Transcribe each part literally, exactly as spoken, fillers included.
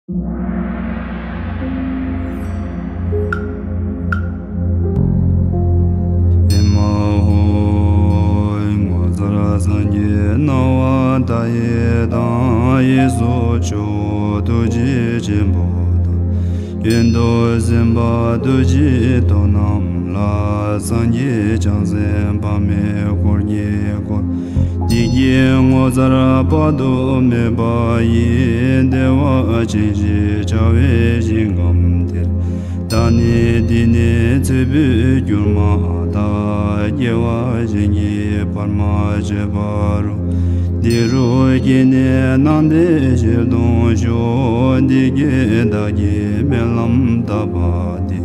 ཨེ་མ་ཧོ། ངོ་མཚར་སངས་རྒྱས་སྣང་བ་མཐའ་ཡས་དང་། གཡས་སུ་ཇོ་བོ་ཐུགས་རྗེ་ཆེན་པོ་དང་། གཡོན་དུ་སེམས་དཔའ་ཐུགས་རྗེའི་ཐོག་རྣམས་ལ། སངས་རྒྱས་བྱང་སེམས་དཔག་མེད་འཁོར་གྱིས་བསྐོར། བདེ་སྐྱིད་ངོ་མཚར་དཔག་ཏུ་མེད་པ་ཡི། བདེ་བ་ཅན་ཞེས་བྱ་བའི་ཞིང་ཁམས་དེར། བདག་ནི་འདི་ནས་ཚེ་འཕོས་གྱུར་མ་ཐག། སྐྱེ་བ་གཞན་གྱིས་བར་མ་ཆོད་པ་རུ། འདི་རུ་སྐྱེས་ནས་སྣང་མཐའི་ཞལ་མཐོང་ཤོག། འདི་སྐད་བདག་གིས་སྨོན་ལམ་བཏབ་པ་འདི།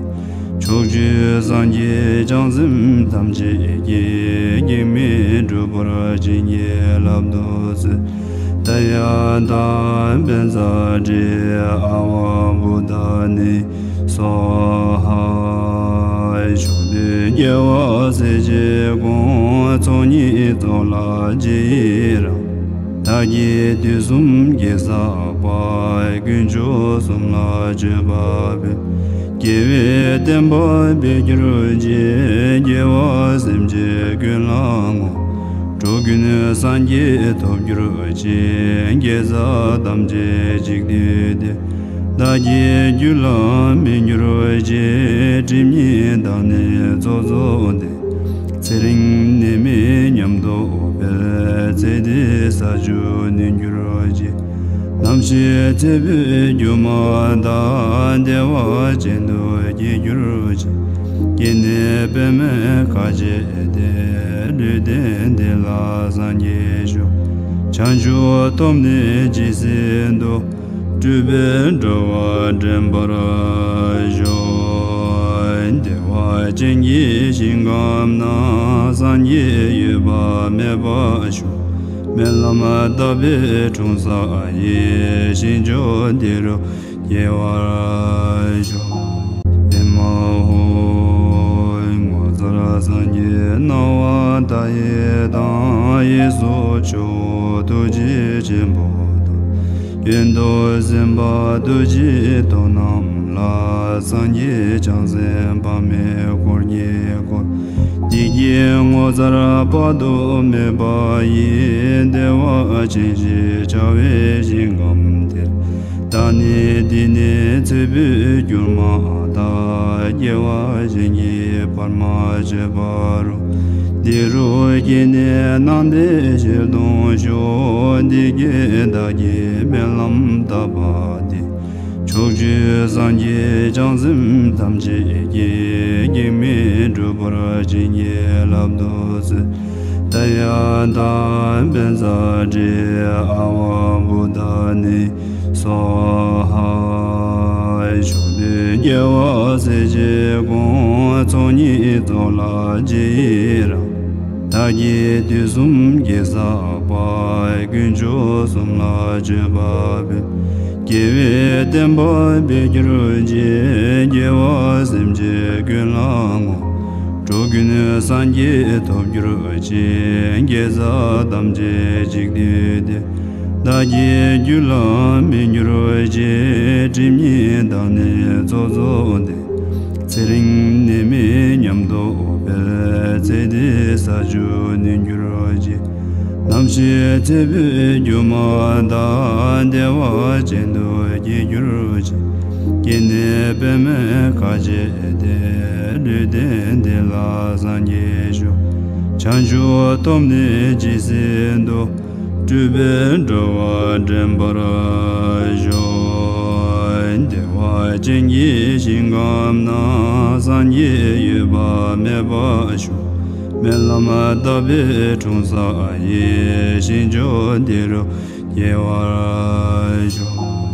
ཕྱོགས་བཅུའི་སངས་རྒྱས་བྱང་སེམས་ཐམས་ཅད་ཀྱིས། གེགས་མེད་འགྲུབ་པར་བྱིན་གྱིས་བརླབ་ཏུ་གསོལ། ཏདྱ་ཐཱ། བཛྲ་ཨ་ཝ་བོ་དྷ་ནི་སྭཱ་ཧཱ། ཕྱོགས་དུས་རྒྱལ་བ་སྲས་བཅས་དགོངས། ཚོགས་གཉིས་རྫོགས་ལ་རྗེས་ཡི་རང་། བདག་གིས་དུས་གསུམ་དགེ་བསགས་པ། དཀོན་མཆོག་གསུམ་ལ་མཆོད་པ་འབུལ། རྒྱལ་བའི་བསྟན་པ་འཕེལ་གྱུར་ཅིག། རྒྱལ་བ་སེམས་ཅན་ཀུན་ལ་བསྔོ། འགྲོ་ཀུན་སངས་རྒྱས་ཐོབ་གྱུར་ཅིག། དགེ་རྩ་ཐམས་ཅད་གཅིག་བསྡུས་ཏེ། བདག་གི་རྒྱུད་ལ་སྨིན་གྱུར་ཅིག། སྒྲིབ་གཉིས་དག་ནས་ཚོགས་རྫོགས་ཏེ། ཚེ་རིང་ནད་མེད་ཉམས་རྟོགས་འཕེལ། ཚེ་འདིའི་ས་བཅུ་ནོན་གྱུར་ཅིག། ནམ་ཞིག་ཚེ་འཕོས་གྱུར་མ་ཐག། བདེ་བ་ཅན་དུ་སྐྱེ་གྱུར་ཅིག། སྐྱེས་ནས་པདྨའི་ཁ་བྱེ་སྟེ། ལུས་རྟེན་འདི་ལ་སངས་རྒྱས་ཤོག། བྱང་ཆུབ་ཐོབ་ནས་ཇི་སྲིད་དུ། སྤྲུལ་པའི་འགྲོ་བ་འདྲེན་པར་ཤོག། བདེ་བ་ཅན་གྱི་ཞིང་ཁམས་ན། སངས་རྒྱས་འོད་དཔག་མེད་པ་ཤོག། སྨོན་ལམ་བཏབ་པའི་འཁྲུངས་ས་ཡི། ཞིང་མཆོག་འདི་རུ་སྐྱེ་བར་ཤོག། ཨེ་མ་ཧོ། ངོ་མཚར་སངས་རྒྱས་སྣང་བ་མཐའ་ཡས་དང་། གཡས་སུ་ཇོ་བོ་ཐུགས་རྗེ་ཆེན་པོ་དང་། གཡོན་དུ་སེམས་དཔའ་ཐུགས་རྗེའི་ཐོག་རྣམས་ལ། སངས་རྒྱས་བྱང་སེམས་དཔག་མེད་འཁོར་གྱིས་བསྐོར། བདེ་སྐྱིད་ངོ་མཚར་དཔག་ཏུ་མེད་པ་ཡི། བདེ་བ་ཅན་ཞེས་བྱ་བའི་ཞིང་ཁམས་དེར། བདག་ནི་འདི་ནས་ཚེ་འཕོས་གྱུར་མ་ཐག། སྐྱེ་བ་གཞན་གྱིས་བར་མ་ཆོད་པ་རུ། འདི་རུ་སྐྱེས་ནས་སྣང་མཐའི་ཞལ་མཐོང་ཤོག། འདི་སྐད་བདག་གིས་སྨོན་ལམ་བཏབ་པ་འདི། ཕྱོགས་བཅུའི་སངས་རྒྱས་བྱང་སེམས་ཐམས་ཅད་ཀྱིས། གེགས་མེད་འགྲུབ་པར་བྱིན་གྱིས་བརླབ་ཏུ་གསོལ། ཏདྱ་ཐཱ། བཛྲ་ཨ་ཝ་བོ་དྷ་ནི་སྭཱ་ཧཱ། ཕྱོགས་དུས་རྒྱལ་བ་སྲས་བཅས་དགོངས། ཚོགས་གཉིས་རྫོགས་ལ་རྗེས་ཡི་རང་། བདག་གིས་དུས་གསུམ་དགེ་བསགས་པ། དཀོན་མཆོག་གསུམ་ལ་མཆོད་པ་འབུལ། རྒྱལ་བའི་བསྟན་པ་འཕེལ་གྱུར་ཅིག། རྒྱལ་བ་སེམས་ཅན་ཀུན་ལ་བསྔོ། འགྲོ་ཀུན་སངས་རྒྱས་ཐོབ་གྱུར་ཅིག། དགེ་རྩ་ཐམས་ཅད་གཅིག་བསྡུས་ཏེ། བདག་གི་རྒྱུད་ལ་སྨིན་གྱུར་ཅིག། སྒྲིབ་གཉིས་དག་ནས་ཚོགས་རྫོགས་ཏེ། ཚེ་རིང་ནད་མེད་ཉམས་རྟོགས་འཕེལ། ཚེ་འདིའི་ས་བཅུ་ནོན་གྱུར་ཅིག། ནམ་ཞིག་ཚེ་འཕོས་གྱུར་མ་ཐག། བདེ་བ་ཅན་དུ་སྐྱེ་གྱུར་ཅིག། སྐྱེས་ནས་པདྨའི་ཁ་བྱེ་སྟེ། ལུས་རྟེན་འདི་ལ་སངས་རྒྱས་ཤོག། བྱང་ཆུབ་ཐོབ་ནས་ཇི་སྲིད་དུ། སྤྲུལ་པའི་འགྲོ་བ་འདྲེན་པར་ཤོག། བདེ་བ་ཅན་གྱི་ཞིང་ཁམས་ན། སངས་རྒྱས་འོད་དཔག་མེད་པ་ཤོག། སྨོན་ལམ་བཏབ་པའི་འཁྲུངས་ས་ཡི། ཞིང་མཆོག་འདི་རུ་སྐྱེ་བར་ཤོག།